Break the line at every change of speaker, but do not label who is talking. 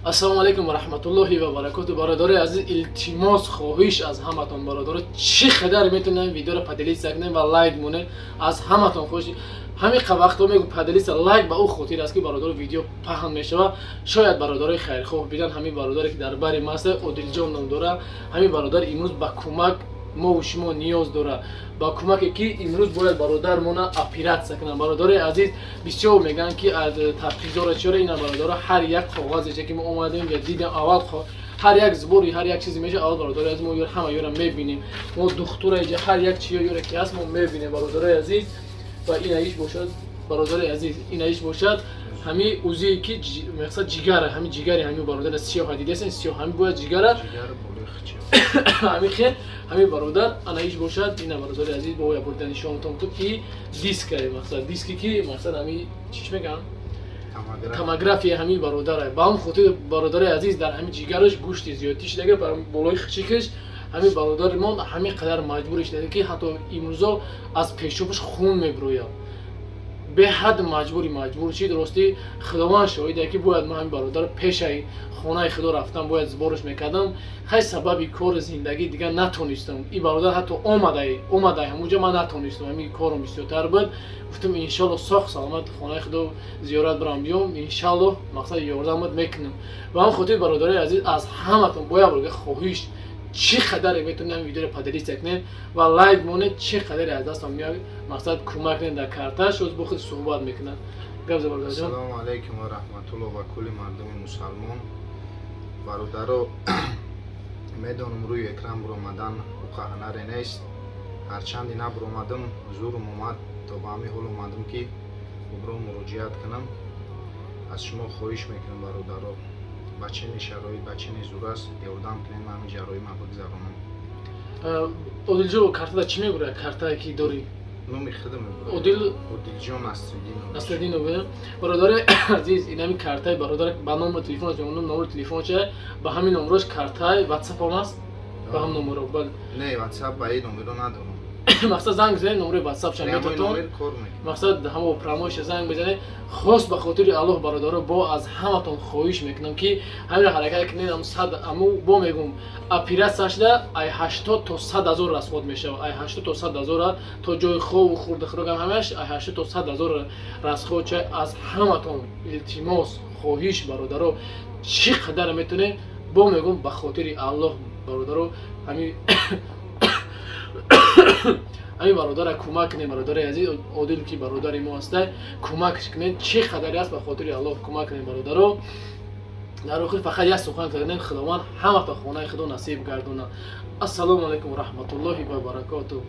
Ассалому алайкум ва раҳматуллоҳи ва баракоту. Бародари азиз, илтимос, хоҳиш аз ҳаматон, бародаро, чӣ қадар метавонем видеоро поделиться кунем ва лайк монем. Аз ҳаматон хоҳиш, ҳамин вақто мегу поделиться, лайк, ба ӯ хотир аст, ки бародаро, видео паҳн мешавад. Шояд бародарои хайрхоҳ бидан. Ҳамин бародаре, ки дар бари ма аст, Одилҷон ном дора. Ҳамин бародар имрӯз ба кӯмак мову шумо ниёз дорад, ба кӯмаке, ки имрӯз бояд бародармона оператсия кунанд. Бародари азиз, бисёр мегӯянд, ки аз тафқизора чора. Ина, бародаро, ҳар як коғазе, ки мо омадем я дидем, аввал ҳар як сбори, ҳар як чизе меша, аввал, бародари азиз, мо ҳама ёра мебинем. Мо духтура иҷа, ҳар як чиё ёре ки ҳаст, мо мебинем, бародарои азиз. Ва инаиш бошад, бародари азиз, инаиш бошад ҳами УЗИе, ки мақсад ҷигара, ҳами ҷигари ҳами бародари сиёҳа дидесен, сиёҳ ҳами бояд ҷигара, ҳами хел ҳамин бародар анаиш бошад. Ина, бародари азиз, бо я бурда нишонтон ту, ки дискае, мақсад диски, ки мақсад ҳами чиш мегӯянд, томография ҳамин бародара. Ба ҳам хотир, бародари азиз, дар ҳамин ҷигараш гӯшти зиёдтӣ шудага, болои хичикаш. Ҳамин бародари мо ҳамин қадар маҷбур шуда, ки ҳатто имрӯзо аз пешобаш хун мебирояд. Беҳад маҷбур шид. Ростӣ, Худованд шоҳиде, ки бояд ман ҳамин бародар пешаи хонаи худо рафтам, бояд сборш мекардам. Хай, сабаби кори зиндагӣ дигар натонистам. Ин бародар ҳатто омадай ҳамунҷо, ман натонистам, ҳамин кором бисёртар буд. Гуфтам, иншалло, соҳ саломат хонаи худо зиёрат барам, биём, иншалло, мақсад ёрдамат мекунам. Ба ҳам хотир, бародари азиз, аз ҳаматон бояд бурга хоҳиш, чӣ қадаре метавонем видеоро поделиться кунед ва лайк монед, чӣ қадаре аз дастон меояд, мақсад кӯмак кунед. Дар карташ оз бо худ суҳбат мекунад. Гап за, бародарҷон.
Ассалому алайкум ва раҳматуллоҳ ва кулли мардуми мусалмон. Бародаро, медонам, рӯи экран буромадан уқа ҳунаре нест. Ҳарчанде набуромадам, зурум омад, то ба ҳамин ҳол омадам, ки обро муроҷиат кунам. Аз шумо хоҳиш мекунам, бародаро, ба чени шароит, ба чени зур аст, ёрдам кунед, ман ҳамин ҷарроҳима бигзаронам.
Одилҷо, картада чӣ мегӯяд, картае, ки дорӣ?
Номи худам мебурад.
Одил.
Одилҷон Асриддинов.
Насриддинов. Бародари азиз, инами картаи бародар ба номи телефонаш, номери телефонша, ба ҳамин номерош картаи ватсапам аст, ба ҳам номеро, бале?
Не, ватсап ба ин номеро надорам.
Мақсад, занг бизанед, номери ватсапша
Прямой
метатон.
Номер кор мекунад.
Мақсад, ҳамо прямойша занг бизанед. Хос ба хотири Аллоҳ, бародаро, бо аз ҳаматон хоҳиш мекунам, ки ҳамин ҳаракат кунед. Ам сад аму бо мегум, оператсия шуда, ай 80 то 100 ҳазор расход мешавад, ай 80 то 100 ҳазора, то ҷои хову хурда хӯрокам, ҳамаш ай 80 то 100 ҳазор расход ша. Аз ҳаматон илтимос, хоҳиш, бародаро, чӣ қадар метонед, бо мегум, ба хотири Аллоҳ, бародаро, ҳамин бародара кӯмак кунед. Бародари азиз Одил, ки бародари мо ҳастай, кӯмакш кунед, чӣ қадаре аст, ба хотири Аллоҳ кӯмак кунед, бародаро. Дар охир фақат як сухан кардем: Худованд ҳамата хонаи худо насиб гардонад. Ассалому алайкум ва раҳматуллоҳи ва баракотуҳ.